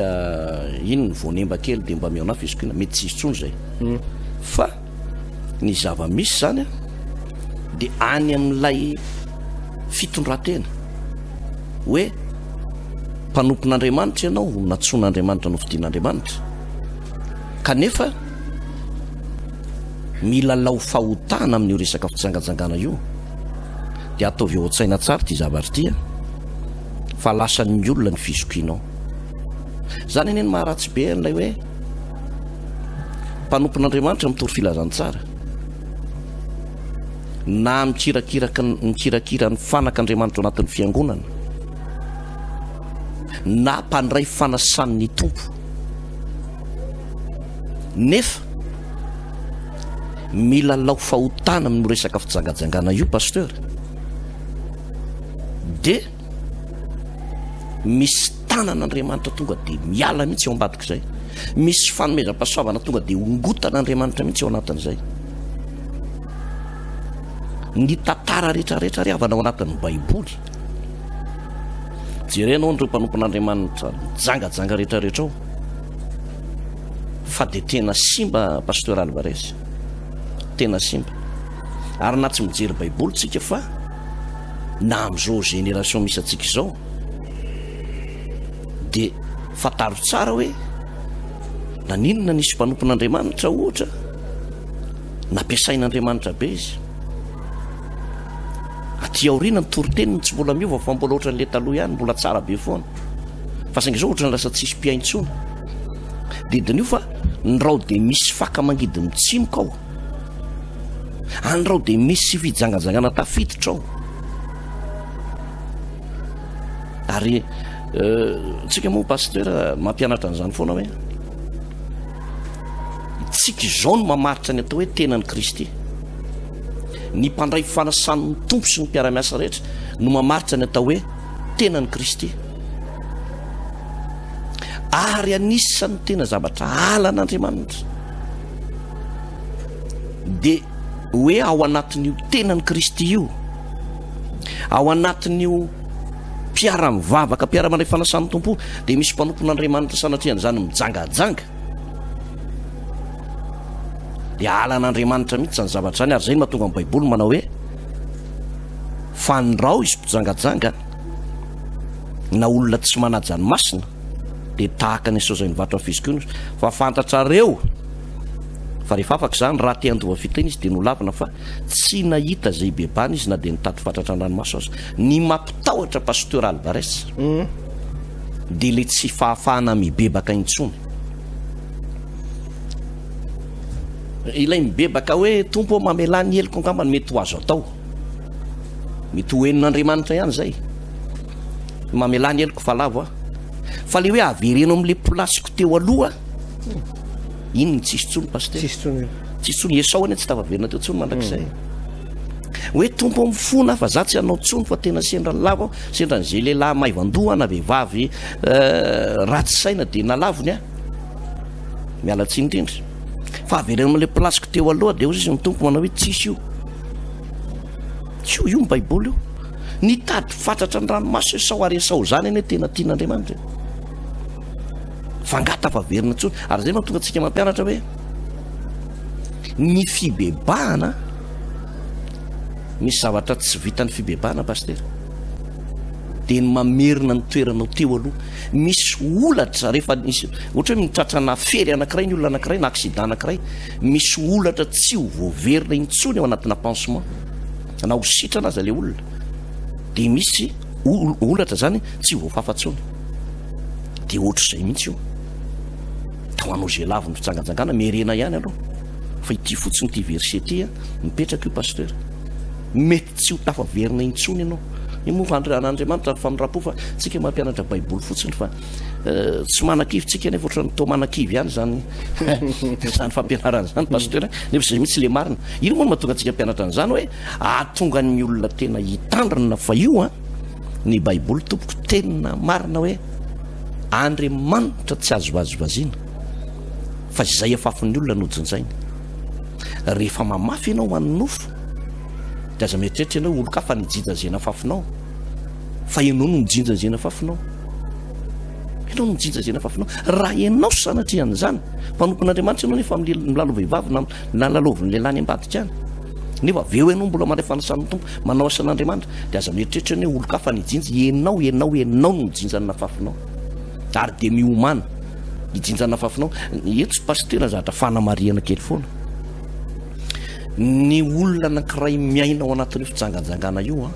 iny ny voanemba kely dia mba mihaona fizokiana, mety tsy hisy intsony izay. Fa ny zava-misy izany dia any amin'ilay fitondran-tena hoe mpanompon'Andriamanitra ianao, nantsoin'Andriamanitra, nofidin'Andriamanitra, kanefa Milalao fahotana amin'io resaka fijangajangana io dia ataovy ao an-tsaina tsara ity zavatra ity a, fa lasan'ny olona ny fizokianao. Zany anie no maharatsy be an'ilay hoe mpanompon'Andriamanitra mitory filazantsara na mikirakira mikirakira ny fanak'Andriamanitra ao anatin'ny fiangonana na mpandray fanasan'ny Tompo nefa milalao fahotana amin'io resaka fijangajangana io pasteur de misy tanan'Andriamanitra tonga de miala mihitsy eo ambadik'izay, misy fanomezam-pahasoavana tonga de ongotan'Andriamanitra mihitsy eo anatin'izay. Ny tantara rehetrarehetra ry havana ao anatin'ny Baiboly, jerenao an'ireo mpanompon'Andriamanitra mijangajanga rehetrarehetra ao, fa dia tena simba Pasteur Alvarez, tena simba. Ary na tsy mijery Baiboly tsika fa na amin'izao génération misy antsika izao dia fantaro tsara hoe naninona nisy mpanompon'Andriamanitra ohatra nampiasain'Andriamanitra be izy. Aty aoriana ny toriteniny tsy mbola miova fa mbola ohatran'ilay taloha ihany, mbola tsara be foana. Fa saingy izao ohatran'ny lasa tsisy mpihaino intsony. Dia diniho fa ndrao dia misy faka mangidy mitsimoka ao. Andrao dia misy fijangajangana tafiditra ao. Ary tsika moa pasteur mampianatra an'izany foana hoe tsika izao no mamaritra ny atao hoe tenan'i Kristy. Ny mpandray fanasan'ny Tompo sy ny mpiara-miasa rehetra no mamaritra ny atao hoe tenan'i Kristy. Ary anisan'ny tena zavatra halan'Andriamanitra dia hoe ao anatin'io tenan'i Kristy io, ao anatin'io mpiara-mivavaka, mpiara-mandray fanasan'ny Tompo, dia misy mpanompon'Andriamanitra sanatrian'izany mijangajanga. Dia halan'Andriamanitra mihitsy izany zavatra izany, ary izay no mahatonga ny Baiboly manao hoe fandrao izy mpijangajanga na olona tsy manaja ny masina dia tahaka ny Esao izay nivarotra ny fizikoana izy. Fa fantatrareo fa rehefa afaka izany, raha te handova fiteny izy dia nolavina fa tsy nahita izay hibebahana izy na dia nitady fatratra an-dranomaso aza. Ny mampitahotra Pasteur Alvarez dia ilay tsy fahafahana mibebaka intsony. Ilay mibebaka hoe Tompo ô mamelà ny heloko angamba no mety ho azo atao. Mety ho henon'Andriamanitra ihany izay. Mamelà ny heloko fa lavo aho. Fa le hoe avereno amin'le plasiko teo aloha, iny ny tsisy tsony pasteur. Tsisy tsony. Tsisy tsony. Esao anie tsy tafaverina teo tsony mandrakizay. Hoe Tompo mifona fa za tsy hanao tsony fa tena sendra ny lavo aho, sendra an'izay lehilahy maivan-doha na vehivavy ratsy saina dia nalavony aho. Miala tsiny indrindra. Fa avereno amin'ilay plasiko teo aloha dia hoy izy ny Tompo manao hoe tsisy io. Tsy io, io ny Baiboly io. Nitady fatratra ny ranomaso Esao ary Esao izany anie tena tian'Andriamanitra. Fa angaha tafaverina intsony. Ary izay mahatonga antsika mampianatra hoe ny fibebahana misy zavatra tsy vitan'ny fibebahana pasitera. Dia ny mamerina ny toeranao teo aloha. Misy holatra rehefa misy ohatra hoe mitratrana fery anankiray ny olona anankiray na accident anankiray, misy holatra tsy ho voaverina intsony ao anatina pansement na ho sitrana aza ilay olona dia misy holatra zany tsy voafafa intsony. Dia ohatr'izay mihitsy io. Ka ho anao izay lavo ny fijangajangana, miherena ihany aloha. Fa ity fotsiny ity verset ity, mipetraka io pasteur. Mety tsy ho tafaverina intsony ianao. Io moa an'Andriamanitra ny famindram-po fa tsika mampianatra baiboly fotsiny fa tsy manakivy tsika nefa ohatran'ny toa manakivy ihany izany izany fampianarana izany pasteur nefa izay mihitsy le marina. Ino moa no mahatonga antsika hampianatra an'izany hoe ahatonga ny olona tena hitandrina fa io an ny baiboly tompoko tena marina hoe Andriamanitra tsy azo vazivaziana fa izay afafin'ny olona no jinjainy. Rehefa mamafy ianao ho an'ny nofo dia aza mieritreritra ianao olon-kafa ny hijinja izay nafafinao fa ianao no mijinja izay nafafinao. Ianao no mijinja izay nafafinao. Raha ianao sanatria an'izany, mpanompon'Andriamanitra ianao nefa milalao vehivavy na na lalaovin'ny lehilahy any ambadika any. Nefa avy eo ianao mbola mandray fanasan'ny Tompo, manao asan'Andriamanitra, dia aza mieritreritra ianao hoe olon-kafa ny hijinja, ianao, ianao, ianao no mijinja ny nafafinao. Ary dia miomàna hijinja ny nafafinao. Eto pasitera zavatra fanamarihana kely foana. Ny olona anankiray miaina ao anatin'io fijanganjangana io an,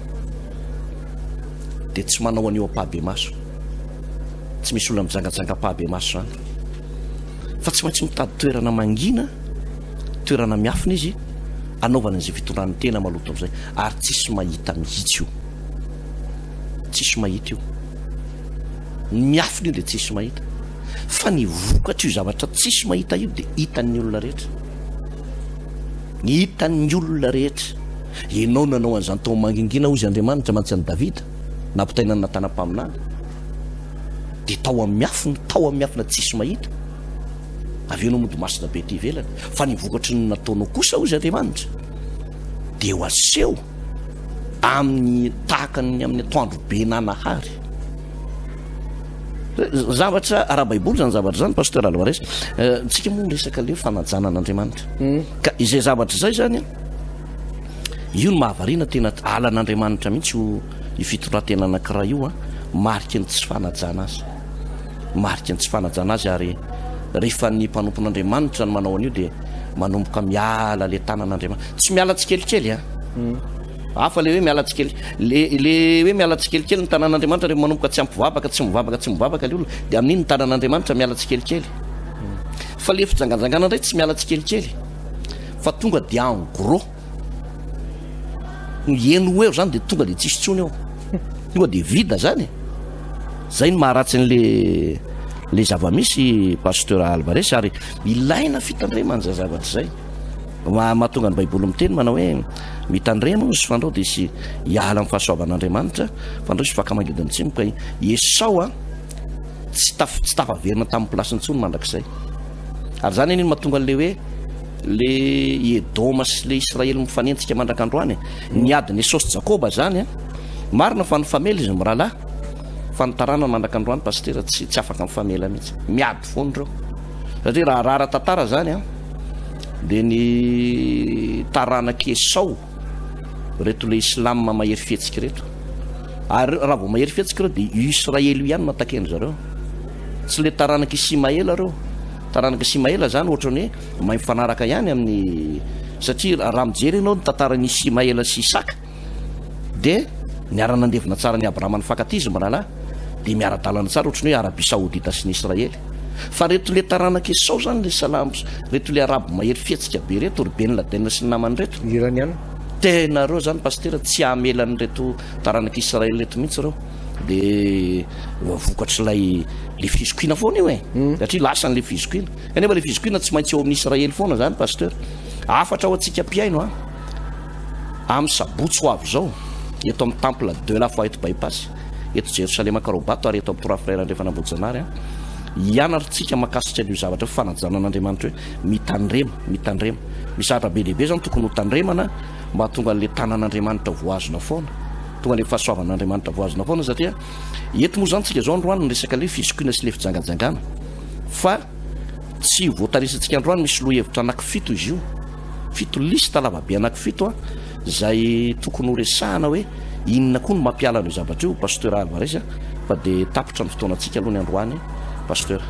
dia tsy manao an'io ampahibemaso. Tsy misy olona mijangajanga ampahibemaso izany. Fa tsy maintsy mitady toerana mangina, toerana miafina izy, anaovana an'izay fitondrany tena maloto amin'izay. Ary tsisy mahita mihitsy io. Tsisy mahita io. Ny miafina io dia tsisy mahita. Fa ny vokatr'io zavatra tsisy mahita io dia hitan'ny olona rehetra. Hitan'ny olona rehetra. Ianao nanao an'izany tao mangingina hozy Andriamanitra mantsy an'i Davida, nampitaina an'i Natana mpaminany. Dia tao amin'ny miafina, tao amin'ny miafina tsisy mahita. Avy eo ianao mody masina be ety ivelany. Fa ny vokatry ny nataonao kosa hozy Andriamanitra dia ho aseho amin'ny tahaka ny amin'ny atoandro be nanahary. Zavatra ara-baiboly izany zavatra izany Pasteur Alvarez. Eh, tsika moa miresaka le fanajana an'Andriamanitra. Hmm. Ka izay zavatra izay zany io no mahavariana tena alan'Andriamanitra mihitsy io io fitondran-tena anankiray io a, mariky ny tsy fanajana azy. Mariky ny tsy fanajana azy ary rehefa ny mpanompon'Andriamanitra no manao an'io dia manomboka miala le tanan'Andriamanitra. Tsy miala tsikelikely a. Hmm. Hafa le hoe miala tsikely le le hoe miala tsikelikely ny tanan'Andriamanitra rehefa manomboka tsy ampivavaka tsy mivavaka tsy mivavaka le olona de amin'iny ny tanan'Andriamanitra miala tsikelikely. Fa le fijanganjangana indray tsy miala tsikelikely fa tonga de en gros. Ny eny ho eo zany de tonga de tsisy tsony eo. Tonga de vide zany e. Zay no maharatsy an'le le zava-misy Pasteur Alvarez ary ilaina fitandremana zay zavatra zay. Mahatonga ny Baiboly miteny manao hoe, Mitandrema hozy fandrao dia hisy hiala amin'ny fahasoavan'Andriamanitra, fandrao hisy faka mangidy ny tsimoka. I Esao a, tsy taf, tsy tafaverina tamin'ny place intsony mandrakizay. Ary izany anie no mahatonga an'ilay hoe le i Edoma sy le Israely mifanenjika mandrak'androany e. Ny adin'i Esao sy Jakoba izany a, marina fa nifamela izy mirahalahy, fa ny taranany mandrak'androany pasitera tsy tsy afaka mifamela mihitsy. Miady foana ireo. Satria raha raha ara-tantara izany a, dia ny taranak'i Esao reto le islam mahery fihetsika ireto. Ary raha vao mahery fihetsika ireo dia io Israely io ihany no attaquer-ndry zareo. Tsy le taranak'i Isimaela ireo. Taranak'i Isimaela izany ohatran'ny hoe mahay mifanaraka ihany amin'ny satria raha mijery ianao ny tantaran'i Isimaela sy Isaka dia niara-nandevina tsara an'i Abrahama nifankatia izy mirahalahy dia miara-dalana tsara ohatran'ny hoe Arabia Saodita sy ny Israely. Fa reto le taranak'i Esao zany le salamo reto le arabo mahery fihetsika be reto ry Ben Laden sy ny namany reto. Ny Iraniana. Tena reo zany pasitera tsy hamela an'ireto taranak'i Israel reto mihitsy reo. De vokatr'ilay le fizokiana foana io e. Hmm. Satria lasa an'le fizokiana. Kanefa le fizokiana tsy maintsy eo amin'ny Israely foana zany pasteur. Hafatra ho antsika mpihaino a. Amin'ny sabotsy ho avy izao eto amin'ny temple de la foi eto Bypass. eto Jerosalema Ankarobato ary eto amin'ny Trois Frères Andrefana Ambohijanahary an, hianartsika makasika an'io zavatra io fanajana an'Andriamanitra hoe mitandrema, mitandrema. Misy zavatra be dia be izany tokony ho tandremana mba hahatonga an'ilay tanan'Andriamanitra voahazona foana, tonga an'ilay fahasoavan'Andriamanitra voahazona foana satria eto moa izany tsika izao androany miresaka ilay fizokiana sy ilay fijangajangana fa Tsy voatarisantsika androany, misy lohahevitra anaky-fito izy io, fito liste lavabe anaky-fito an, izay tokony ho resahana hoe inona koa no mampiala an'io zavatra io, Pasteur Alvarez an, fa dia tapitra ny fotoanantsika aloha ny androany Pasteur.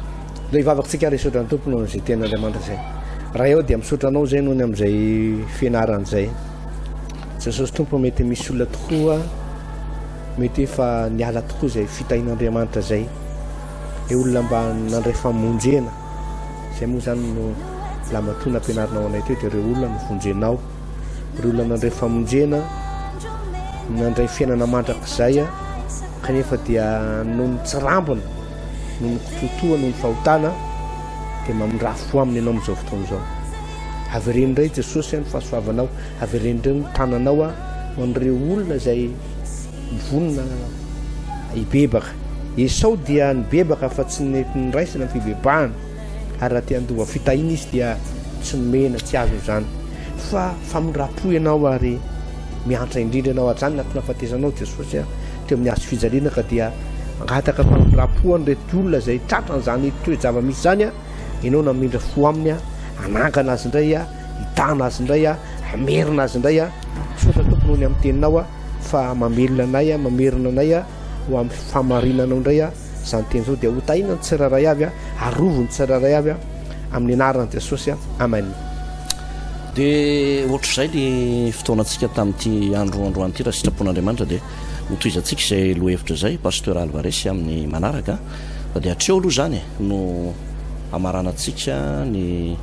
Ilay vavakitsika ary hisaotra ny Tompo noho izay tenin'Andriamanitra izay. Ray ô dia misaotra Anao izay noho ny amin'izay fianarana izay. Jesosy Tompo mety misy olona tokoa mety efa niala tokoa izay fitahian'Andriamanitra izay. Ilay olona mba nandray famonjena, izay moa izany no lamatoa nampianarinao anay teo, dia ireo olona novonjenao, ireo olona nandray famonjena, nandray fiainana mandrakizay, kanefa dia noho ny tsirambina, noho ny kitoatoa, noho ny fahotana, dia mamindrafo fo aminy ianao amin'izao fotoana izao. Avereno indray Jesosy ny fahasoavanao, avereno indray ny tananao ho an'ireo olona izay Vonona hibebaka. Esao dia nibebaka fa tsy nety noraisina ny fibebahana, ary raha te handova fitahiana izy dia tsy nomena, tsy azony izany. Fa famindram-po ianao ary miantra indrindra ianao hatrany anaty nahafatesanao Jesosy teo amin'ny hazo fijaliana ka dia mangataka famindram-po an'ireto olona izay tratran'izany toe-java-misy izany ianao namindra fo aminy hanangana azy indray hitana azy indray hamerina azy indray. Misaotra Tompo noho ny amin'ny teninao. Fa mamelona anay, mamerina anay ho amin'ny fahamarinanao indray izany teny izao. Dia hotahina ny tsirairay avy, arovy ny tsirairay avy amin'ny anaran'i Jesosy. Amen. Dia ohatr'izay ny fotoanantsika tamin'ity andro androany ity raha sitrapon'Andriamanitra dia hotohizantsika izay lohahevitra izay Pasteur Alvarez amin'ny manaraka fa dia hatreo aloha izany no hamaranantsika ny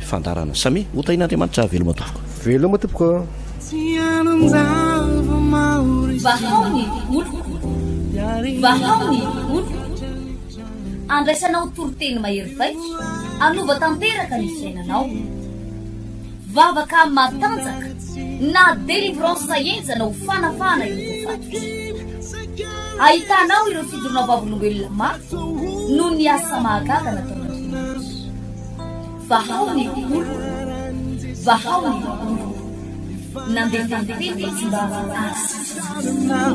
fandaharana. Samia ho tahian'Andriamanitra veloma tompoko. Veloma tompoko. Vahao ny oloko. Vahao ny oloko. Andraisanao toriteny mahery vaika hanova tanteraka ny fiainanao. Vavaka matanjaka na délivrance henjana ho fanafahana ireo voafatotra. Ahitanao ireo fijoroana vavolombelona maro noho ny asa mahagaga nataon'Andriamanitra. Vahao ny oloko, vahao ny oloko. Nandefa ny teny izy mba hahasitrana.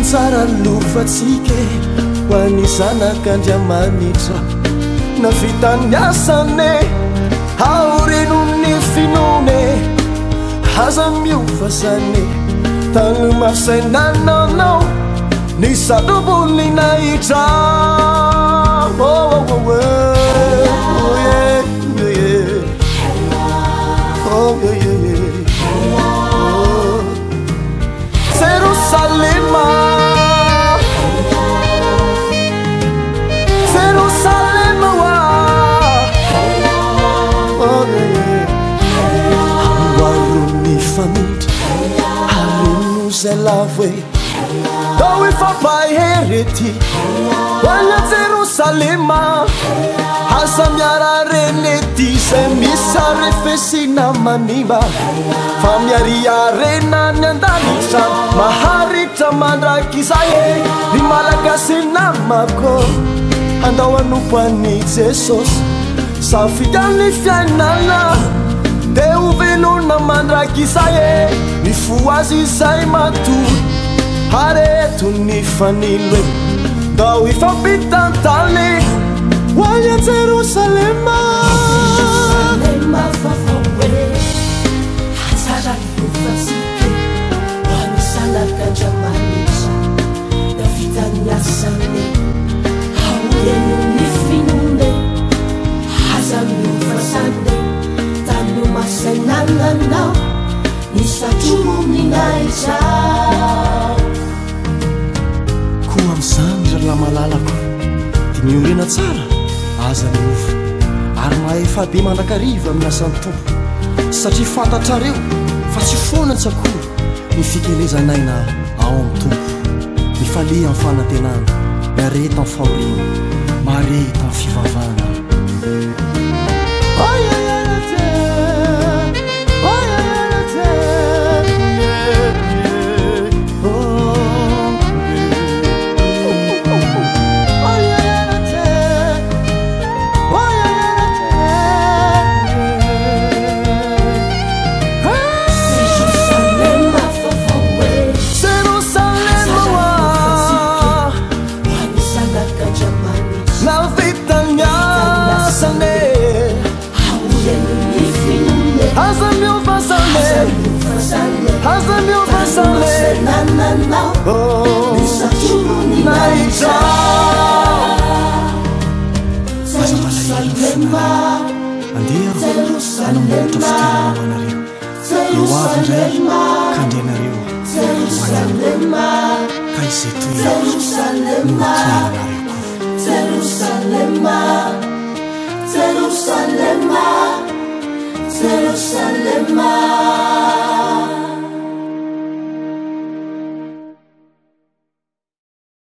Tsara lovantsika ho an'ny zanak'Andriamanitra navita ny asany aoreno ny finoany aza miova zany tany masainananao ny satroboninahitra. Oh oh oh oh yeah yeah oh yeah yeah oh Jerusalema, Jerusalema wa oh yeah. Amboaro ny famindra hareno zay lavo e tao efa-pahery ety ho any Jerosalema aza miara-reny ety zay misy arefesina manimba fa miariarena ny an-danitra maharitra mandrakizay e ny Malagasy namako andao hanompo an'i Jesosy safidy ny fiainana de ho velona mandrakizay e ny fo azy izay matory areto ny fanilo e ndao hifampitantany ho any Jerosalema. Jerosalema vaovao e hatsara lovantsika ho an'ny zanak'Andriamanitra navita ny asany aoreno ny finoany aza miova zany tany masainananao ny satroboninahitra. Koa amin'izany rahalahy malalako dia miorena tsara aza miova ary mahefa be mandrakariva amin'ny asan'ny Tompo satria fantatrareo fa tsy foana tsy akory ny fikelezan'aina ao amin'ny Tompo. Mifalia amin'ny fanantenana, miareta amin'ny fahoriana, mahareta amin'ny fivavahana. zany e. Aza miova zany e. Aza miova zany e. Oh, nahitra. Aza malahelo ny fonareo. Andeha aho hanamboatra fitoerana ho anareo. Dia ho avy indray aho ka handray anareo ho any amiko. Ka izay toerako no ho toeranareo koa. Jerosalema, Jerosalema, Jerosalema.